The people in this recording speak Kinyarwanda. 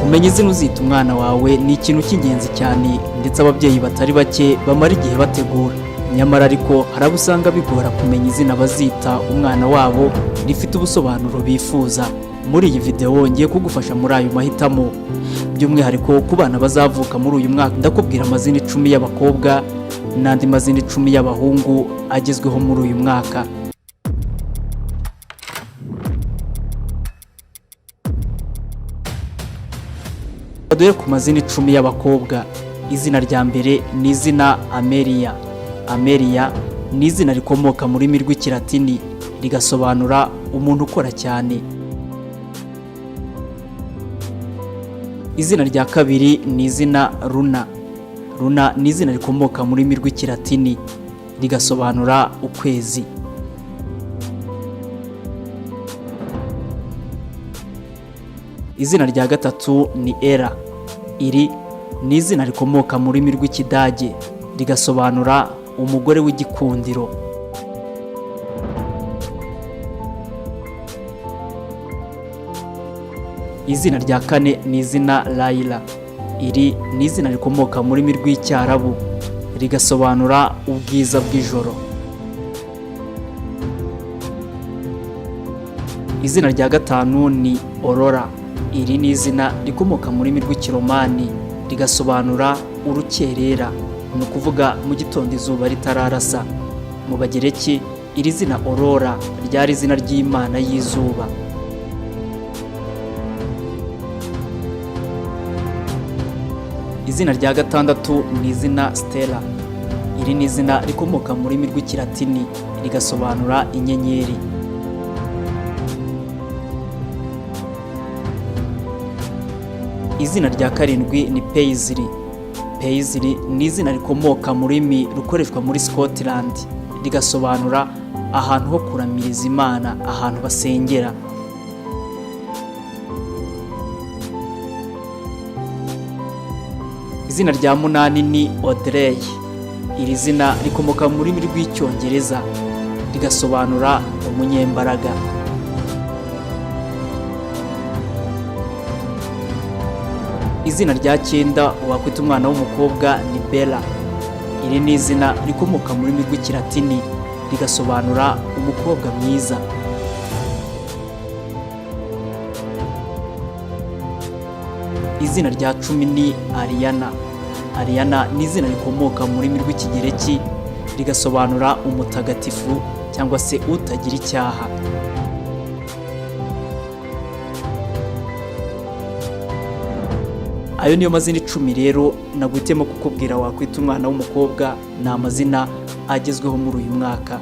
Kumenya izina uzita umwana wawe ni ikintu cy'ingenzi cyane, ndetse ababyeyi batari bake bamara igihe bategura. Nyamara ariko hari abo usanga bigora kumenya izina bazita umwana wabo rifite ubusobanuro bifuza. Muri iyi videwo ngiye kugufasha muri ayo mahitamo, by'umwihariko ku bana bazavuka muri uyu mwaka. Ndakubwira amazina 10 y'abakobwa n'andi mazina 10 y'abahungu agezweho muri uyu mwaka. Duhere ku mazina 10 y'abakobwa. Izina rya mbere ni izina Amelia. Amelia ni izina rikomoka mu rurimi rw'Ikilatini, rigasobanura umuntu ukora cyane. Izina rya kabiri ni izina Luna. Luna ni izina rikomoka mu rurimi rw'Ikilatini, rigasobanura ukwezi. Izina rya gatatu ni Era. Iri ni izina rikomoka mu rurimi rw'Ikidage, rigasobanura umugore w'igikundiro. Izina rya kane ni izina Layla. Iri ni izina rikomoka mu rurimi rw'Icyarabu, rigasobanura ubwiza bw'ijoro. Izina rya gatanu ni Aurora. Iri ni izina rikomoka mu rurimi rw'Ikiromani, rigasobanura urukerera, ni ukuvuga mu gitondo izuba ritararasa. Mu Bagereki, iri zina Aurora ryari izina ry'imana y'izuba. Izina rya gatandatu ni izina Stella. Iri ni izina rikomoka mu rurimi rw'Ikilatini, rigasobanura inyenyeri. Izina rya karindwi ni Paisley. Paisley ni izina rikomoka mu rurimi rukoreshwa muri Scotland, rigasobanura ahantu ho kuramiriza Imana, ahantu basengera. Izina rya munani ni Audrey. Iri zina rikomoka mu rurimi rw'Icyongereza, rigasobanura umunyembaraga. Izina rya cyenda wakwita umwana w'umukobwa ni Bella. Iri ni izina rikomoka mu rurimi rw'Ikilatini, rigasobanura umukobwa mwiza. Izina rya 10 ni Ariana. Ariana ni izina rikomoka mu rurimi rw'Ikigereki, rigasobanura umutagatifu cyangwa se utagira icyaha. Ayo niyo mazina 10 rero naguhitiyemo kukubwira wakwita umwana w'umukobwa. Ni amazina agezweho muri uyu mwaka.